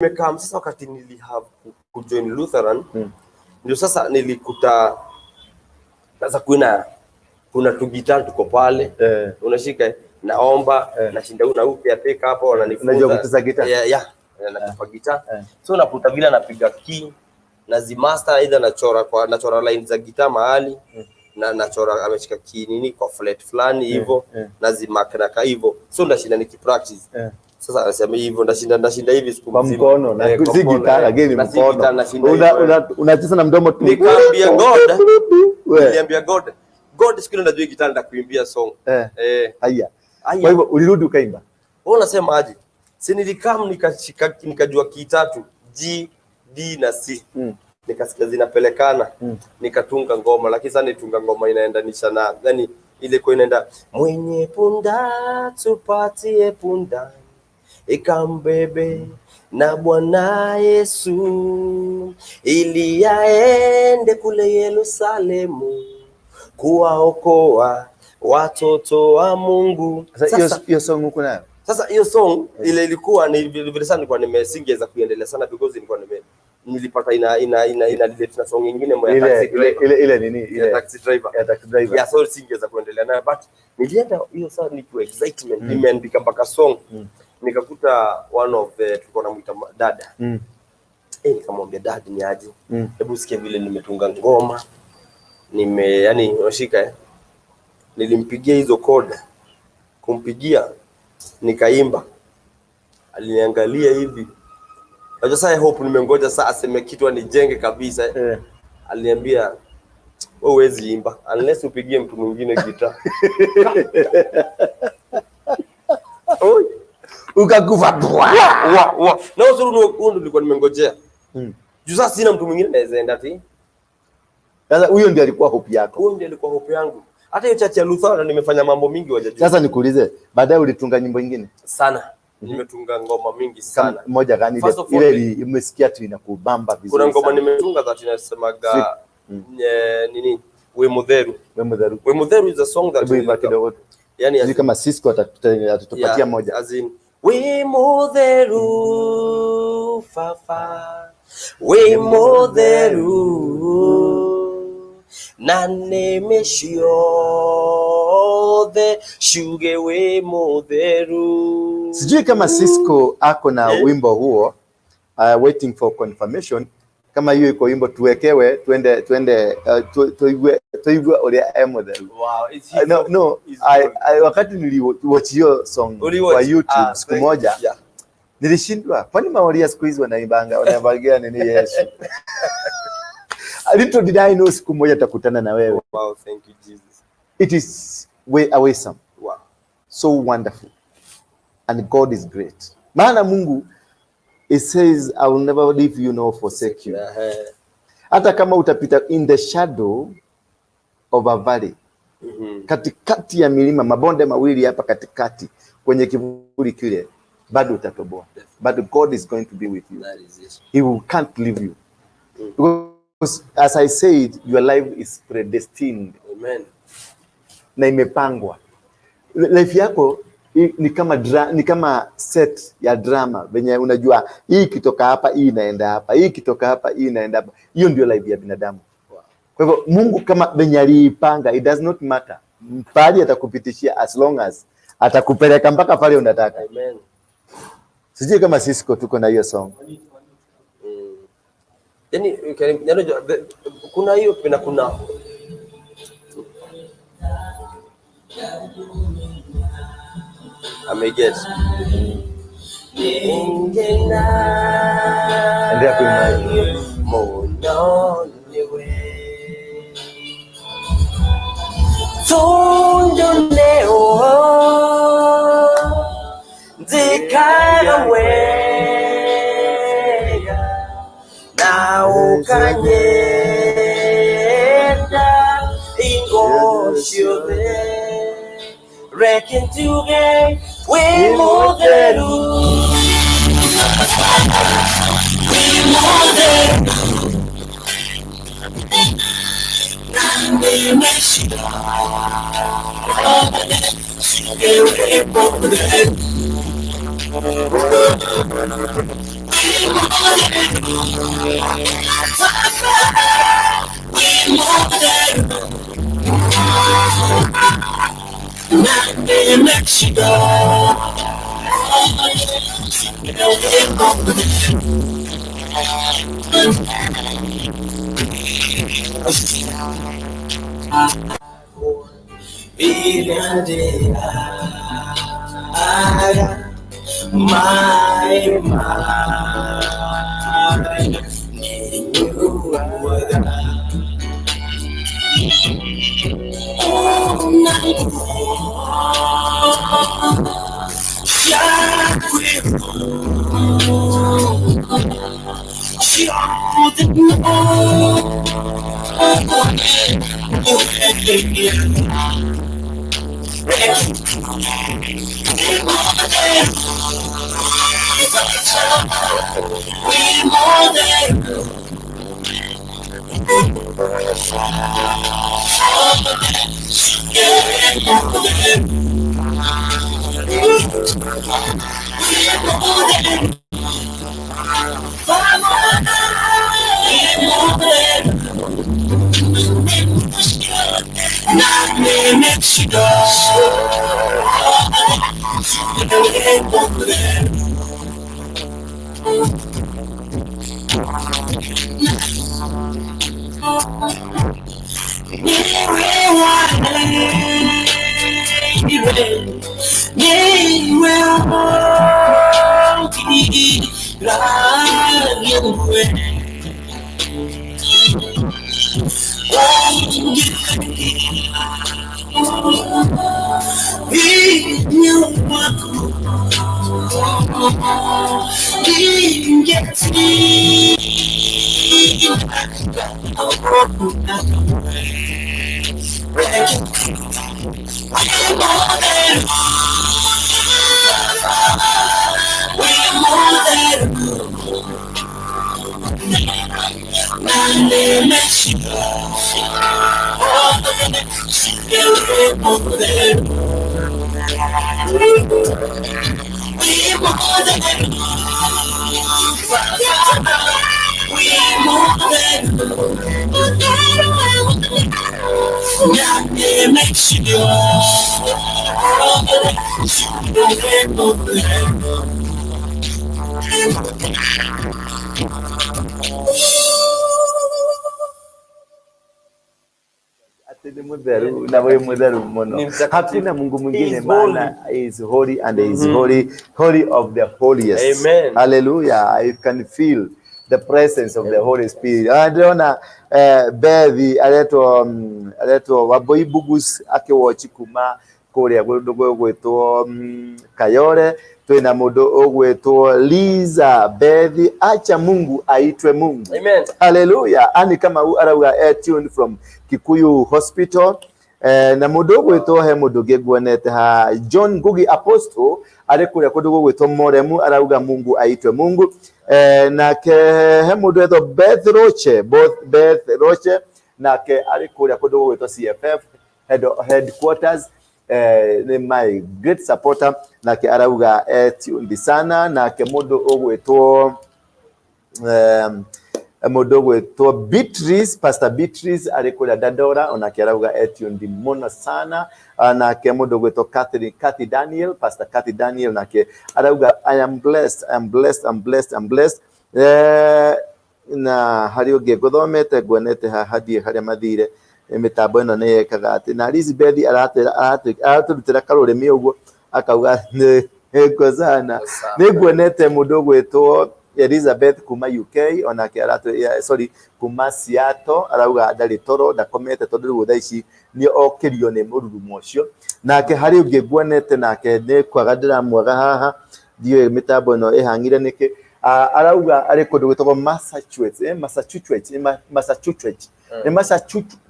Nimekaa sasa, wakati nilihave kujoin Lutheran, ndio sasa nilikuta sasa kuna tugitaa tuko pale, unashika eh, naomba, nashinda na huyu caretaker hapo wananifunza. Unajua kucheza gitaa? Yeah, nachapa gitaa. So nakuta vile anapiga key na zimaster, either nachora kwa nachora line za gitaa mahali na nachora ameshika key nini kwa flat fulani hivyo, na zimark hivyo, so ndashinda nikipractice. Sasa anasema hivyo ndashinda hivi siku Kwa mzima. mkono na Eh, kwa si mkono, gitaa, eh. lakini Na si mkono. gitaa, nashinda hivyo, eh. Unacheza na mdomo tu. Nikaambia God, We. niliambia God, God, siku ile najua gitaa nitakuimbia song. Eh. Haya. Haya. Kwa hivyo ulirudi ukaimba. Wewe unasema aje? Si nilikam nikashika nikajua key tatu, G, D na C. Nikasikia zinapelekana. Nikatunga ngoma, lakini sasa nitunga ngoma inaendanisha na yani ile kwa inaenda, mwenye punda tupatie punda ikambebe na Bwana Yesu ili aende kule Yerusalemu kuwaokoa watoto wa Mungu. Sasa hiyo song uko nayo? Sasa hiyo song ile ilikuwa ni vile vile sana, nilikuwa nimesingeweza kuendelea sana because nilikuwa nime nilipata ina relate na song nyingine ya Ile taxi ile driver. ile nini Ya ile taxi driver. Ya taxi driver. Yeah, so singeweza kuendelea nayo, but nilienda hiyo saa nikiwa excitement, nimeandika mpaka song. Nikakuta one of the tulikuwa namuita dada. Eh, nikamwambia, "Dad, ni aje? Hebu sikia vile nimetunga ngoma." Nime yani unashika eh. Nilimpigia hizo chord. Kumpigia nikaimba. Aliniangalia hivi. Unajua sasa I hope nimengoja saa aseme kitu anijenge kabisa. Aliniambia, "Wewe huwezi imba unless upigie mtu mwingine gitaa." Oi. Ukakufa. Wa, wa. Na uzuri huo ndio nilikuwa nimengojea. Juu sasa sina mtu mwingine naweza enda ati. Sasa huyo ndio alikuwa hope yako. Huyo ndio alikuwa hope yangu. Hata hiyo church ya Lutheran nimefanya mambo mingi wajajua. Sasa nikuulize, baadaye ulitunga nyimbo nyingine? Sana. Nimetunga ngoma mingi sana. Kama moja gani ile First of all, ile umesikia tu inakubamba vizuri kuna ngoma sana? nimetunga that inasemaga nini, We Mutheru. We Mutheru. We Mutheru is a song that Hebu imba kidogo. Yani Sijui kama Cisco atatupatia yeah, moja. As in, We Mutheru fafa, We Mutheru na nĩmĩ ciothe ciuge wĩ mutheru. Sijui kama Cisco ako na Eh? wimbo huo, waiting for confirmation kama hiyo iko wimbo tuwekewe tuende tuigue uria e mutheru. Wow, it's No, it's I, wakati niliwatch hiyo song Uliwatch? kwa YouTube Ah, siku thank moja, nilishindwa, kwani maoria siku hizi wanaimbanga wanaimbangia nini Yesu? Little did I know siku moja takutana na wewe. Wow, thank you, Jesus. It is way awesome. So wonderful. And God is great. Maana Mungu, it says, "I will never leave you nor forsake you." Hata kama utapita in the shadow of a valley, katikati ya milima, mabonde mawili hapa katikati, kwenye kivuli kile, bado utatoboa. But God is going to be with you. That is it. He will, can't leave you. Because as I said, your life is predestined Amen. Na imepangwa. Life yako ni kama set ya drama venye unajua hii ikitoka hapa hii inaenda hapa, hii ikitoka hapa hii inaenda hapa. Hiyo ndio life ya binadamu. Kwa hivyo Mungu kama venye aliipanga, it does not matter pahali atakupitishia as long as atakupeleka mpaka pale unataka. Amen. Sijui kama Cisco tuko na hiyo song. Yani, yani, kuna hiyo na kuna ameget. Endelea kuimba hiyo. Munonewe tundoneo nzikagawega na ukanyenda ingo ciothe reke njuge wĩ mũtheru, wĩ mũtheru na nĩmĩ ciothe ciuge wĩ mũtheru. Hakuna Mungu mwingine maana is holy and is holy, holy of the holiest. Amen. Hallelujah. I can feel the presence of the Holy Spirit. Ndĩrona Bethi aretwo Wambui Bugus akĩwochi kuma kũrĩa kũndũ gwĩtwo Kayore. Twina mũndũ ũgwĩtwo Liza Bethi, acha Mungu aitwe Mungu. Amen. Hallelujah. Ani kama arauga tuned from Kikuyu Hospital. Na mũndũ ũgwĩtwo he mũndũ ũngĩ nguonete ha John Ngugi Apostle arĩ kũrĩa kũndũ gũgwĩtwo Moremu arauga Mungu aitwe Mungu. Nake he mũndũ etwo Beth Roche, Beth Roche nake arĩ kũrĩa kũndũ gũgwĩtwo CFF headquarters. Ni my great supporter nake arauga tuned sana. Nake mũndũ ũgwĩtwo mũndũ ũgwĩtwo Beatrice, Pastor Beatrice arĩ kũrĩa Dandora onake arauga tuned mũno sana. Nake mũndũ ũgwĩtwo Kathy Daniel, Pastor Kathy Daniel nake arauga I am blessed, I am blessed, I'm blessed, I'm blessed. Na harĩ ũngĩ ngũthomete nguonete haha ndiĩ harĩa mathire mĩtambo ĩno nĩ yekaga atĩ na Elizabeth aratũrutĩra karũrĩmĩ ũguo akauga nĩ sana. Nĩ nguonete mũndũ ũgwĩtwo Elizabeth kuma UK onake sorry kuma Seattle arauga ndarĩ toro ndakomete tondũ rĩu thaa ici nĩ okĩrio nĩ mũrurumo ũcio. Nake harĩ ũngĩ nguonete nake nĩ kwaga ndĩramwaga haha ndiũĩ mĩtambo ĩno ĩhang'ire nĩkĩ. Arauga arĩ kũndũ gwĩtagwo Massachusetts, Massachusetts, Massachusetts,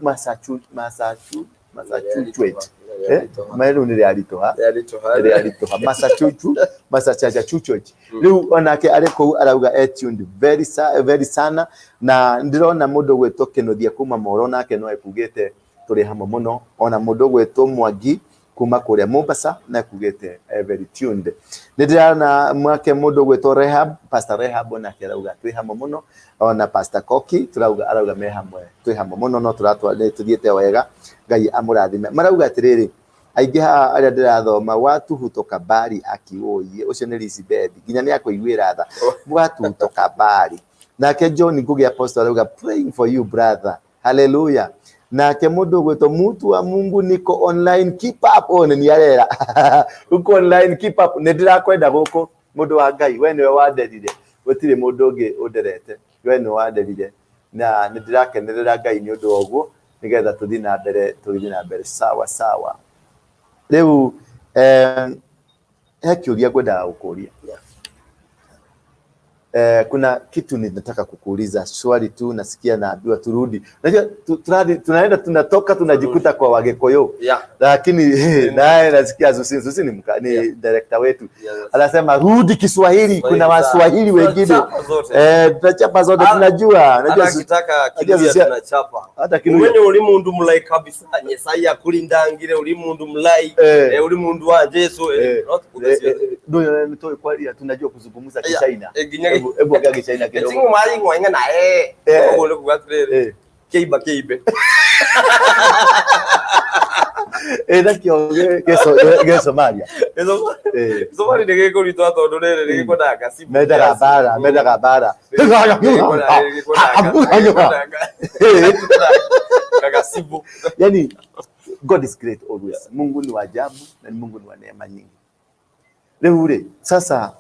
Massachusetts. Rĩu nĩ rĩaritũha rĩaritũha Massachusetts. Rĩu onake arĩ kũu arauga tuned very very sana. Na ndĩrona mũndũ ũgwĩtwo Kĩnuthia kuma Moro nake no ekugĩte tũrĩ hamwe mũno. Ona mũndũ ũgwĩtwo Mwangi Kuma kuria Mombasa na kugete very tuned. Nĩ mwake mũndũ gwĩtwo Rehab, Pastor Rehab onake arauga twĩ hamwe mũno, ona Pastor Koki turauga arauga me hamwe twĩ hamwe mũno, no tũratwa tũthiĩte wega, Ngai amũrathime. Marauga atĩrĩrĩ, aingĩ haha arĩa ndĩrathoma watu hutoka mbari akiũiye, ũcio nĩ Elizabeth nginya nĩ akũiguĩra tha, watu hutoka mbari. Nake John Ngugi Apostle arauga praying for you brother, hallelujah. Nake mundu gwitwo mutu wa Mungu niko online keep up. Oh, ni arera uko online keep up, ni ndirakwenda guku mundu wa Ngai, we niwe wanderire, gutiri mundu ungi underete, we niwe wanderire, na ni ndirakenerera Ngai ni undu wa uguo, nigetha tuthi na mbere, tuthi na mbere sawa sawa. Riu he kiuria ngwendaga gukuria. Kuna kitu ninataka kukuuliza swali tu, nasikia naambiwa turudi. Unajua tunaenda tunatoka tunajikuta kwa Wagikuyu. Lakini naye nasikia Susi ni director wetu. Anasema rudi Kiswahili, kuna Waswahili wengine. Tunachapa zote tunajua. Unajua akitaka Kiluya tunachapa. Hata Kiluya. Wewe uri mundu mulai kabisa, nyesaya kulindangire uri mundu mulai, uri mundu wa Jesu. Ndio nitoe kwa tunajua kuzungumza Kichina. Hebu ongea Kichina kidogo. Tingu mali ngwa na Ogwo nĩ kuga atĩrĩrĩ, kĩimba kĩimbe. Nakĩo gĩ Somalia. Somalia nĩ gĩkũritũha tondũ rĩrĩ nĩ gĩkwendaga gacibũ. Mendaga mbara, mendaga mbara. Gacibũ. Yani God is great always. Mungu ni wa ajabu na Mungu ni wa neema nyingi. Leo ule sasa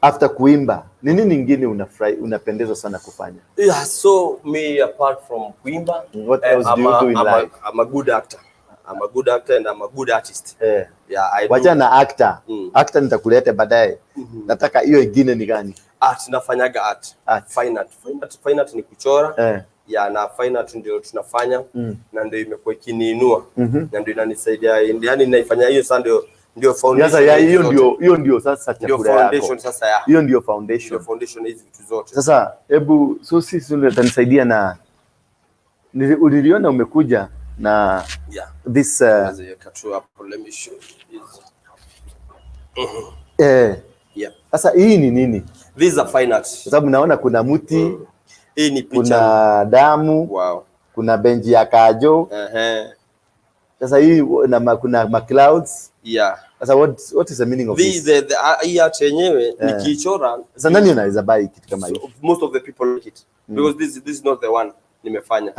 after kuimba, ni nini nyingine unafurahi, unapendezwa sana kufanya? Yeah, so me apart from kuimba, what else do you do in life? I'm a good actor. I'm a good actor and I'm a good artist. Yeah, I do. Wacha na actor. Actor nitakuleta baadaye. Nataka hiyo nyingine ni gani? Art, nafanyaga art. Art. Fine art. Fine art ni kuchora. Yeah, na fine art ndio tunafanya na ndio imekuwa ikiniinua. Na ndio inanisaidia. Yaani naifanya hiyo sasa ndio foundation. Sasa hiyo ndio sasa chakula yako. Foundation sasa ya. Hiyo ndio foundation. Ndio foundation hizi vitu zote. Sasa hebu so sisi utanisaidia na uliliona umekuja na this let me show you this. Sasa hii ni nini? This is a fine art. Kwa sababu naona kuna mti, hii ni picha, kuna damu, kuna benji ya kajo. Sasa hii na kuna ma clouds. Yeah. Sasa what is the meaning of this? Hii art yenyewe nikiichora. Sasa nani anaweza buy kitu kama hiyo? Most of the people like it because this is not the one nimefanya.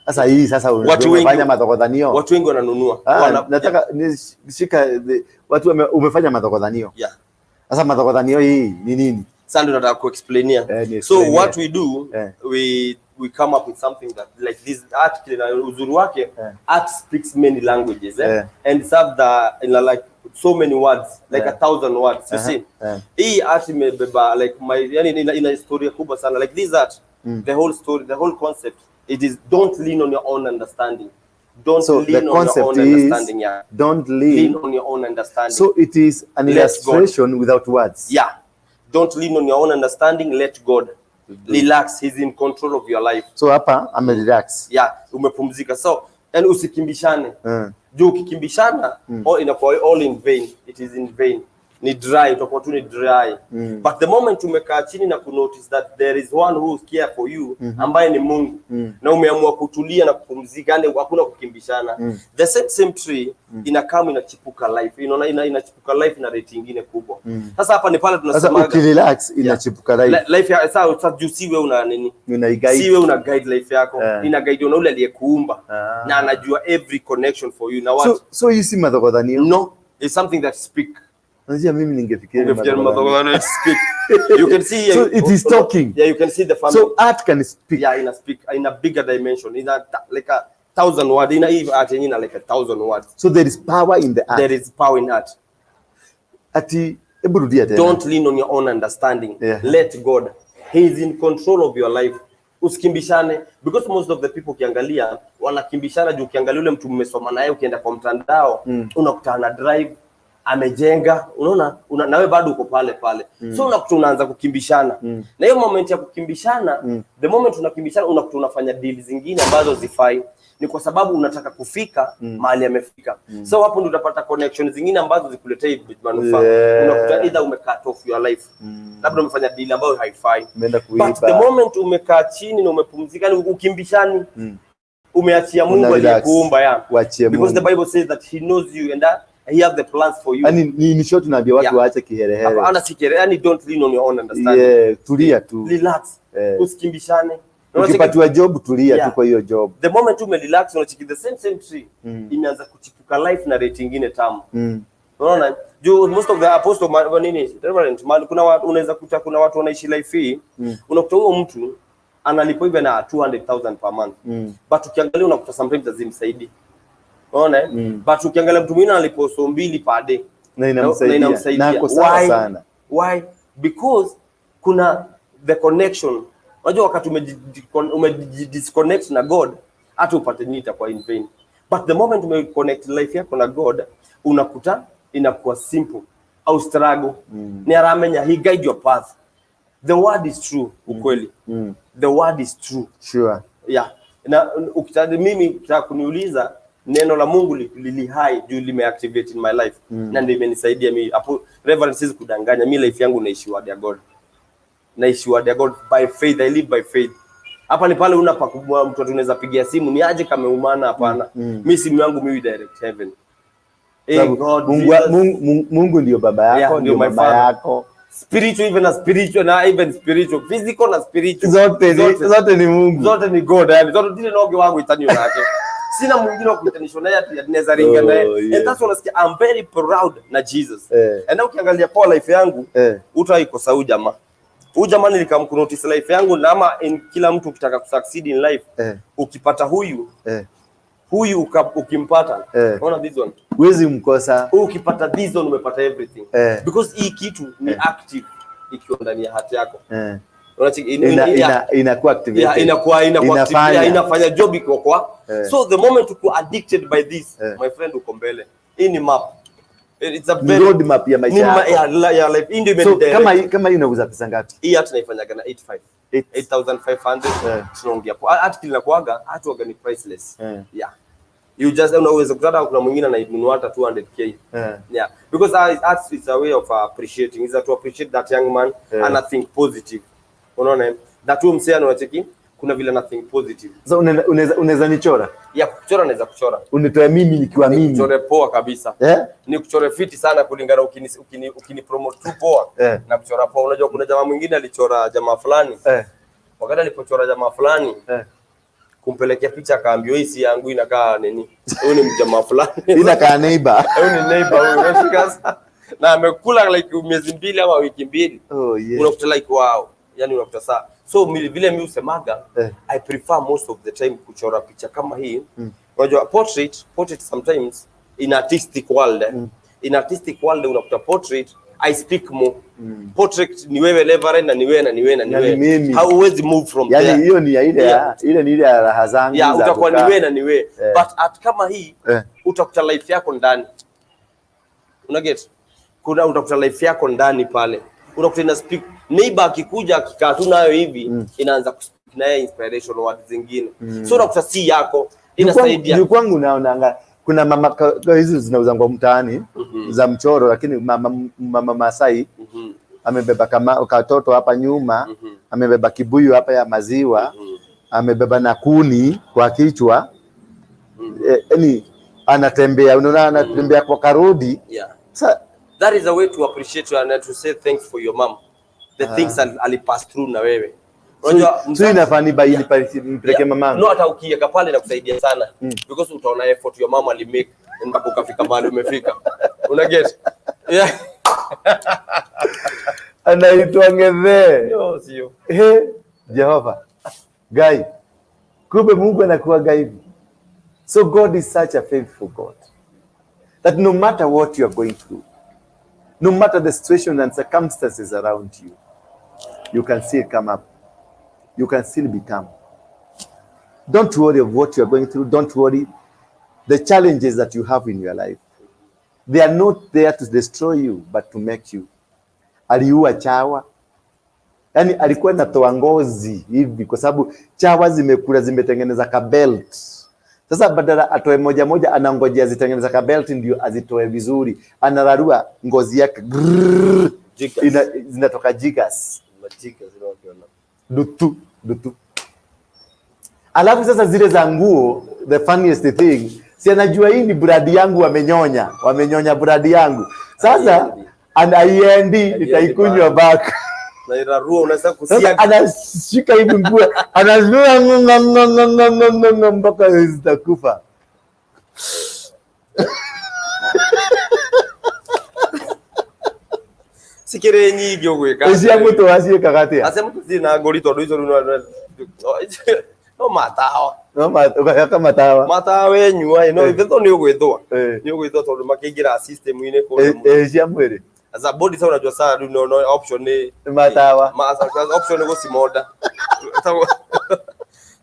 Sasa hii sasa umefanya madhogodhanio. Watu wengi wananunua. Nataka nishika watu umefanya madhogodhanio. Yeah. Sasa madhogodhanio hii ni nini? Sasa ndio nataka kuexplainia. So what we do, we come up with something that like this art kile na uzuri wake, art speaks many languages and serve the in like so many words, like 1,000 words, you see. Hii art imebeba like my, yani ina historia kubwa sana, like this art, the whole story, the whole concept, it is don't lean on your own understanding. Don't so lean the on your own understanding. Yeah. Don't lean on your own understanding. So it is an illustration without words. Yeah. Don't lean on your own understanding, let God. Relax, he's in control of your life. So hapa ame relax. Yeah, umepumzika. So, and usikimbishane. Juu ukikimbishana, all inakuwa all in vain. It is in vain. Ni dry, utakuwa tu ni dry. But the moment umekaa chini na kunotice that there is one who care for you, ambaye ni Mungu, na umeamua kutulia na kupumzika, yani hakuna kukimbishana. The same tree inakam inachipuka life. Inaona inachipuka life na rate nyingine kubwa. Sasa hapa ni pale tunasema sasa ukirelax inachipuka life. Life ya sasa juu si wewe una nini? Una guide. Si wewe una guide life yako. Ina guide na ule aliyekuumba. Na anajua every connection for you. Na what? So you see madhogodhanio? No, it's something that speak. Unajua mimi ningefikiria speak. You can see so it is talking. Yeah, you can see the family. So art can speak. Yeah, in a speak in a bigger dimension, in a like a 1,000 words, in a art in like 1,000 words. So there is power in the art. There is power in art. Ati hebu rudia tena. Don't lean on your own understanding. Let God. He is in control of your life. Usikimbishane, because most of the people ukiangalia wanakimbishana juu ukiangalia yule mtu mmesoma naye, ukienda kwa mtandao unakutana na drive. Amejenga, unaona na wewe bado uko pale pale. So unakuta unaanza kukimbishana. Na hiyo moment ya kukimbishana, the moment unakimbishana, unakuta unafanya deal zingine ambazo zifai, ni kwa sababu unataka kufika mahali amefika. So hapo ndio utapata connection zingine ambazo zikuletei manufaa. Unakuta either umecut off your life, labda umefanya deal ambayo haifai. Umeenda But kuiba. the moment umekaa chini na umepumzika, yani ukimbishani, umeachia Mungu Una relax. aliyekuumba, yeah. Uachie Because the Mungu. Bible says that he knows you and that he has the plans for you. Yaani ni short tunaambia watu waache kiherehere. Hapana, si kiherehere, yani don't lean on your own understanding. Yeah, tulia tu. Relax. Usikimbishane. Ukipatiwa job, tulia tu kwa hiyo job. The moment ume relax, unacheki the same same tree imeanza kuchipuka life na rate ingine tamu. Unaona? Juu most of the apostle nini, reverend man, kuna watu unaweza kuta kuna watu wanaishi life hii. Unakuta huyo mtu analipwa hivi na 200,000 per month. But ukiangalia unakuta sometimes hazimsaidii. Unaona, eh? But ukiangalia mtu mwingine analipwa 20,000 per day. Na inamsaidia. Na inamsaidia. Na ako sawa Why? sana. Why? Because kuna the connection. Unajua wakati umejidisconnect na God, hata upate nini itakuwa in vain. But the moment umeconnect life yako na God, unakuta inakuwa simple au struggle. Ni aramenya he guide your path. The word is true, ukweli. The word is true. Yeah. Na ukitaka mimi ukitaka kuniuliza, neno la Mungu lili hai juu limeactivate in my life na ndio imenisaidia mimi. Hapo, Reverend, siwezi kudanganya, mi life yangu naishi word ya God. Naishi word ya God by faith, I live by faith. Hapa ni pale una pakubwa mtu unaweza pigia simu ni aje kameumana, hapana. Mi simu yangu mimi direct heaven. Hey, Sababu God, Mungu, Jesus. Mungu ndio baba yako, Yeah, ndio ndio my mama father. Yako. Spiritual, even na spiritual, na even spiritual, physical na spiritual. Zote ni Mungu. Zote ni God, yani zote ndile noge wangu itanio nake. Sina mwingine wa kuitanishwa naye ati naweza ringa naye. And that's why unasikia I'm very proud na Jesus. And now ukiangalia poa life yangu, utaikosa huyu jamaa. Huyu jamaa nilikam kunotice life yangu na ama in kila mtu ukitaka kusucceed in life, ukipata huyu, huyu ukimpata, unaona this one. Huwezi mkosa. Huyu ukipata this one, umepata everything. Because hii kitu ni active ikiwa ndani ya heart yako. Unachiki Inakuwa activated. Yeah, inakuwa Inafanya. active, yeah, inafanya job iko kwa. So the moment uko addicted by this, my friend, uko mbele. Hii ni map. It's a Ni very road map ya maisha ni yako. ya life. Hii ndio So imenidirect. kama hii unauza pesa ngapi? Hii hata naifanyaga na 85. 8500. Tunaongea po. Hata kile nakuaga, hata waga ni priceless. Yeah. You just unaweza kutata kuna mwingine anainunua hata 200K. Yeah, because art is a way of appreciating. Is to appreciate that young man and I think positive. Unaona? That huyo msee anacheki kuna vile ana think positive. So unaweza nichora? Ya kuchora naweza kuchora. Unitoe mimi nikiwa mimi. Nikuchore poa kabisa. Eh? Ni kuchore fiti sana kulingana ukini promote tu poa na kuchora poa. Unajua kuna jamaa mwingine alichora jamaa fulani. Wakati alipochora jamaa fulani, kumpelekea picha, akaambiwa hii si yangu, inakaa nini? Huyu ni mjamaa fulani. Inakaa neighbor. Huyu ni neighbor huyu. Unashika sasa. Na amekula like miezi 2 ama wiki 2. Oh, yeah. Unakuta like wow. Yani unakuta saa. So vile mi usemaga, I prefer most of the time kuchora picha kama hii. Unajua portrait sometimes in artistic world, eh? In artistic world unakuta portrait I speak more. Portrait ni wewe, Reverend, na ni wewe, na ni wewe, na ni Na ni wewe. mimi. Hauwezi move from Yaani there. hiyo ni ya ile ya ile ni ile ya raha zangu Yeah, za utakuwa ni kukaa. wewe na ni wewe. But art kama hii, utakuta life yako ndani. Una get? Kuna utakuta life yako ndani pale. Unakuta ina speak, neighbor akikuja akikaa tu nayo hivi, inaanza kuspeak na yeye inspiration words zingine. So unakuta si yako inasaidia. Juu kwangu naonanga kuna mama hizi zinauzangwa mtaani za mchoro, lakini mama Masai amebeba kama katoto hapa nyuma, amebeba kibuyu hapa ya maziwa, amebeba na kuni kwa kichwa, yani anatembea, unaona anatembea kwa karodi. Sa, That is a way to appreciate you and to say thanks for your mom. The things ali pass through na wewe. Unajua so inafaa nimpeleke mamangu. No, hata ukiweka pale inakusaidia sana because utaona effort your mom alimake mpaka ukafika mahali umefika. Una get? Yeah. Anaitwa Ng'ethe. No, sio. He, Jehova Gai, kumbe Mungu anakuwaga hivi. So God is such a faithful God that no matter what you are going through, no matter the situation and circumstances around you, you can still come up. You can still become. Don't worry of what you are going through. Don't worry the challenges that you have in your life. They are not there to destroy you but to make you. Aliua chawa. Yaani alikuwa anatoa ngozi hivi kwa sababu chawa zimekula, zimetengeneza ka belt. Sasa badala atoe moja moja, anangojea zitengeneza ka belt ndio azitoe vizuri. Anararua ngozi yake grrrr, Jiggers. Zinatoka jiggers. Majika zile wakiona. Dutu dutu. Alafu sasa zile za nguo, the funniest thing, si anajua hii ni blood yangu, wamenyonya, wamenyonya blood yangu. Sasa Haiendi. Haiendi, nitaikunywa back. Na irarua, unaweza Sasa kusiaga. Anashika hivi nguo, anazua nga, nga, nga, nga, nga, nga, nga, mpaka zitakufa. Cikĩrĩ nyingĩ ũgwĩka. Cia mũtũ waciĩkaga atĩa? Acia mũtũ ciĩ na ngũri tondũ icio rĩu no matawa. No ũgayaka matawa. Matawa wenyua ĩ no Eh. ithe nĩ ũgwĩthũa. Eh. Nĩ ũgwĩthũa tondũ makĩingĩra system-inĩ kũrĩa. Cia mwĩrĩ. Sasa body sasa unajua sasa rĩu no option nĩ Matawa. Ma sasa option nĩ gũcimonda.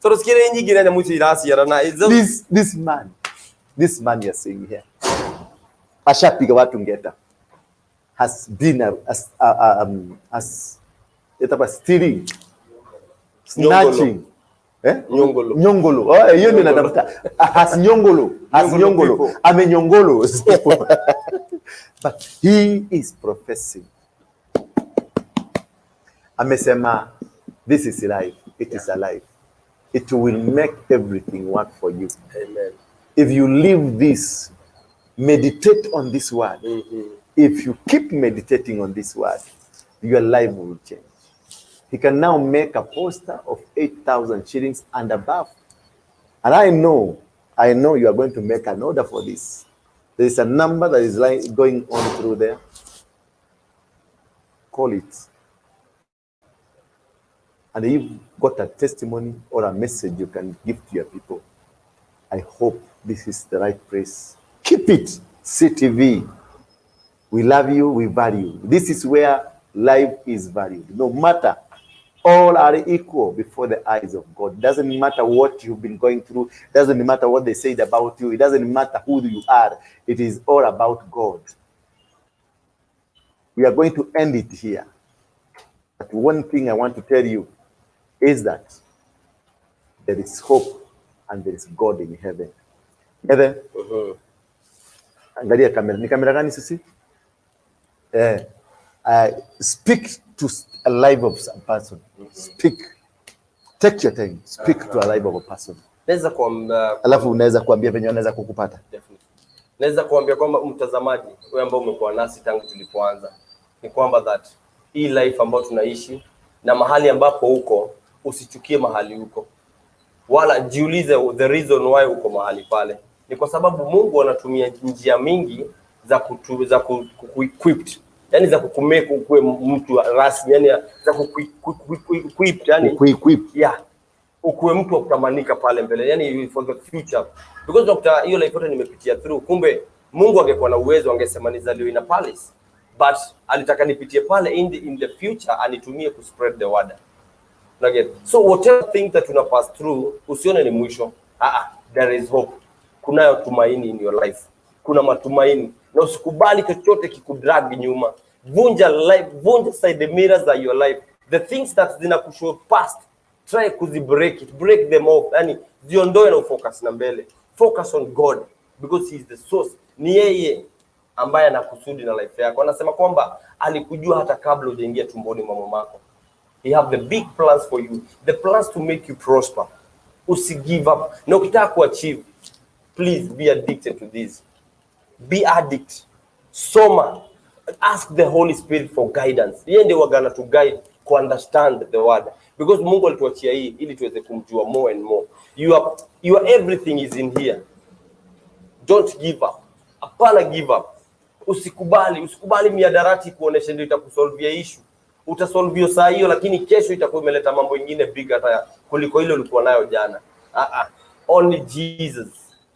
Tondũ cikĩrĩ nyingĩ na nyamũ icio iraciarana. This man you're seeing here, ashapiga watu ngeta, has been a, as, as itakuwa stealing, snatching, eh? Nyongolo. Nyongolo. Oh, hiyo ndio Nyongolo. natafuta. Has nyongolo, has Nyongolo nyongolo. people. Amenyongolo people. But he is professing. Amesema this is life. It is alive. It will make everything work for you. Amen. If you live this, meditate on this word. If you keep meditating on this word, your life will change. He can now make a poster of 8,000 shillings and above. And I know you are going to make an order for this. There is a number that is going on through there. Call it. And if you've got a testimony or a message you can give to your people, I hope this is the right place. Keep it, CTV. We love you, we value you. This is where life is valued. No matter, all are equal before the eyes of God. Doesn't matter what you've been going through, doesn't matter what they said about you, it doesn't matter who you are. It is all about God. We are going to end it here. But one thing I want to tell you is that there is hope and there is God in heaven. Heaven, angalia kamera. Ni kamera gani sisi? Speak to a life of a person. Speak. Take your time. Speak to a life of a person. Naweza kuambia Alafu unaweza kuambia venye wanaweza kukupata. Definitely. Naweza kuambia kwamba mtazamaji wewe ambao umekuwa nasi tangu tulipoanza ni kwamba that hii life ambayo tunaishi na mahali ambapo uko, usichukie mahali uko, wala jiulize the reason why uko mahali pale. Ni kwa sababu Mungu anatumia njia mingi za kuequip, yani za kukumake ukuwe mtu rasmi, yani za kukuequip, yani Kuequip. Yeah, ukuwe mtu wa kutamanika pale mbele, yani for the future, because unakuta hiyo life yote nimepitia through, kumbe Mungu angekuwa na uwezo angesema nizaliwe in a palace, but alitaka nipitie pale in the future anitumie ku spread the word. Unaget? So whatever thing that una pass through, usione ni mwisho. Ah, ah, there is hope. Kunayo tumaini in your life. Kuna matumaini, na usikubali chochote kikudrag nyuma. Vunja life, vunja side mirrors za your life, the things that zinakushow past, try kuzibreak it, break them off, yani ziondoe na ufocus na mbele. Focus on God because he is the source. Ni yeye ambaye ana kusudi na life yako. Anasema kwamba alikujua hata kabla hujaingia tumboni mwa mamako. He have the big plans for you, the plans to make you prosper. Usi give up. Na ukitaka kuachieve, please be addicted to this. Be addict. Soma. Ask the Holy Spirit for guidance. Yeye ndiye wagana to guide ku understand the word, because Mungu alituachia hii ili tuweze kumjua more and more. Your everything is in here. Don't give up. Hapana give up. Usikubali mihadarati kuonesha ndio itakusolvia issue. Utasolve hiyo saa hiyo, lakini kesho itakuwa imeleta mambo ingine big hata kuliko ile ulikuwa nayo jana. Ah, ah. Only Jesus.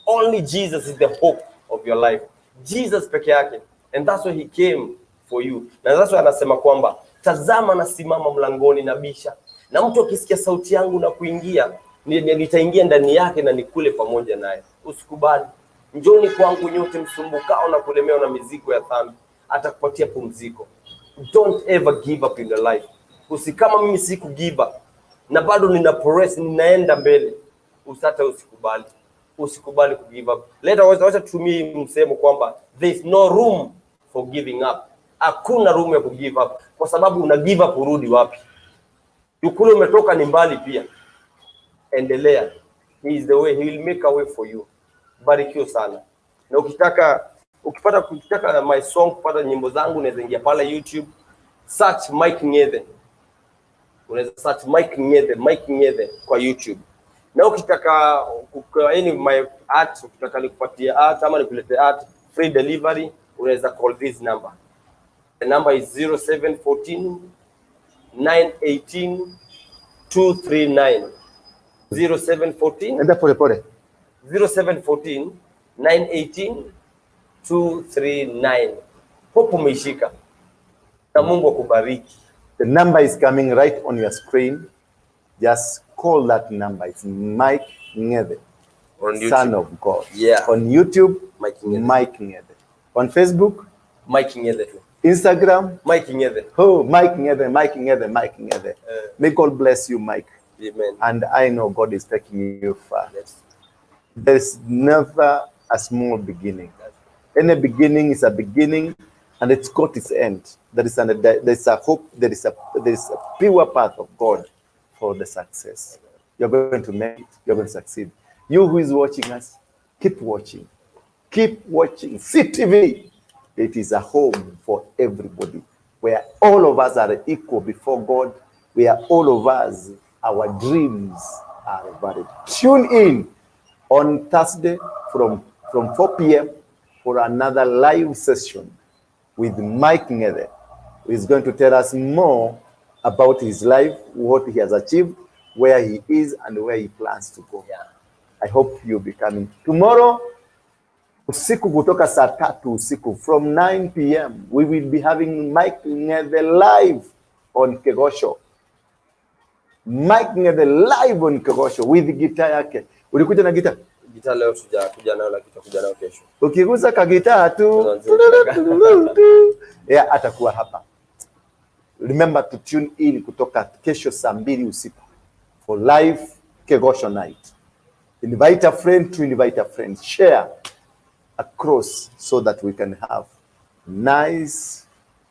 Only Jesus is the hope of your life. Jesus peke yake. And that's why he came for you. Na that's why anasema kwamba tazama, nasimama mlangoni nabisha, na mtu akisikia sauti yangu na kuingia, nitaingia ndani yake na nikule pamoja naye. Usikubali. Njoni kwangu nyote msumbukao na kulemewa na mizigo ya dhambi, atakupatia pumziko. Don't ever give up in your life. Usikama mimi siku give up na bado nina progress, ninaenda mbele. Usata usikubali, usikubali ku give up. Leta wacha tutumie msemo kwamba there is no room for giving up. Hakuna room ya ku give up, kwa sababu una give up urudi wapi? Kule umetoka ni mbali pia. Endelea, he is the way, he will make a way for you. Barikiwa sana. Na ukitaka my song, kupata nyimbo zangu, unaweza ingia pale YouTube, search Mike Ngethe. Unaweza search Mike Ngethe, Mike Ngethe kwa YouTube. Na ukitaka any my art, ukitaka nikupatie art ama nikulete art free delivery, unaweza call this number. The number is 0714 918 239. 0714 Enda pole pole. 0714 918 239. Hope umeishika. Na Mungu akubariki. The number is coming right on your screen. Just call that number. It's Mike Ngethe, On YouTube. son of God. Yeah. On YouTube, Mike Ngethe. Mike Ngethe. On Facebook, Mike Ngethe too. Instagram, Mike Ngethe. Oh, Mike Ngethe, Mike Ngethe, Mike Ngethe. May God bless you, Mike. Amen. And I know God is taking you far. Yes. There's never a small beginning. Any beginning is a beginning, and it's got its end. There is a hope. There is a pure path of God for the success. You're going to make it. You're going to succeed. You who is watching us, keep watching. Keep watching CTV. It is a home for everybody, where all of us are equal before God, where all of us, our dreams are valid. Tune in on Thursday from 4 p.m. for another live session with Mike Ngethe, who is going to tell us more about his life, what he has achieved, where he is, and where he plans to go. Yeah. I hope you'll be coming tomorrow. Usiku kutoka saa 3 usiku, from 9 p.m. we will be having Mike Ngethe live on Kegosho. Mike Ngethe live on Kegosho with guitar yake. Ulikuja na guitar? Gitaa leo tujakuja nayo, lakini tutakuja nayo kesho. Ukigusa ka gitaa tu. Yeah, atakuwa hapa. Remember to tune in kutoka kesho saa 2 usiku for live Kegosho night. Invite a friend to invite a friend. Share across so that we can have nice.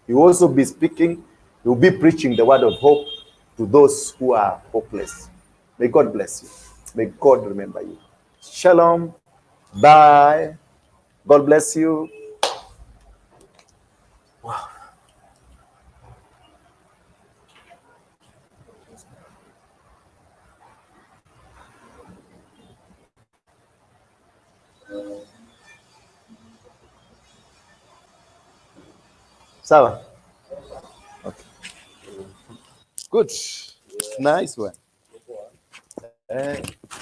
He will also be speaking, he will be preaching the word of hope to those who are hopeless. May God bless you. May God remember you. Shalom. Bye. God bless you. Wow. Sawa? Okay. Good. Nice one.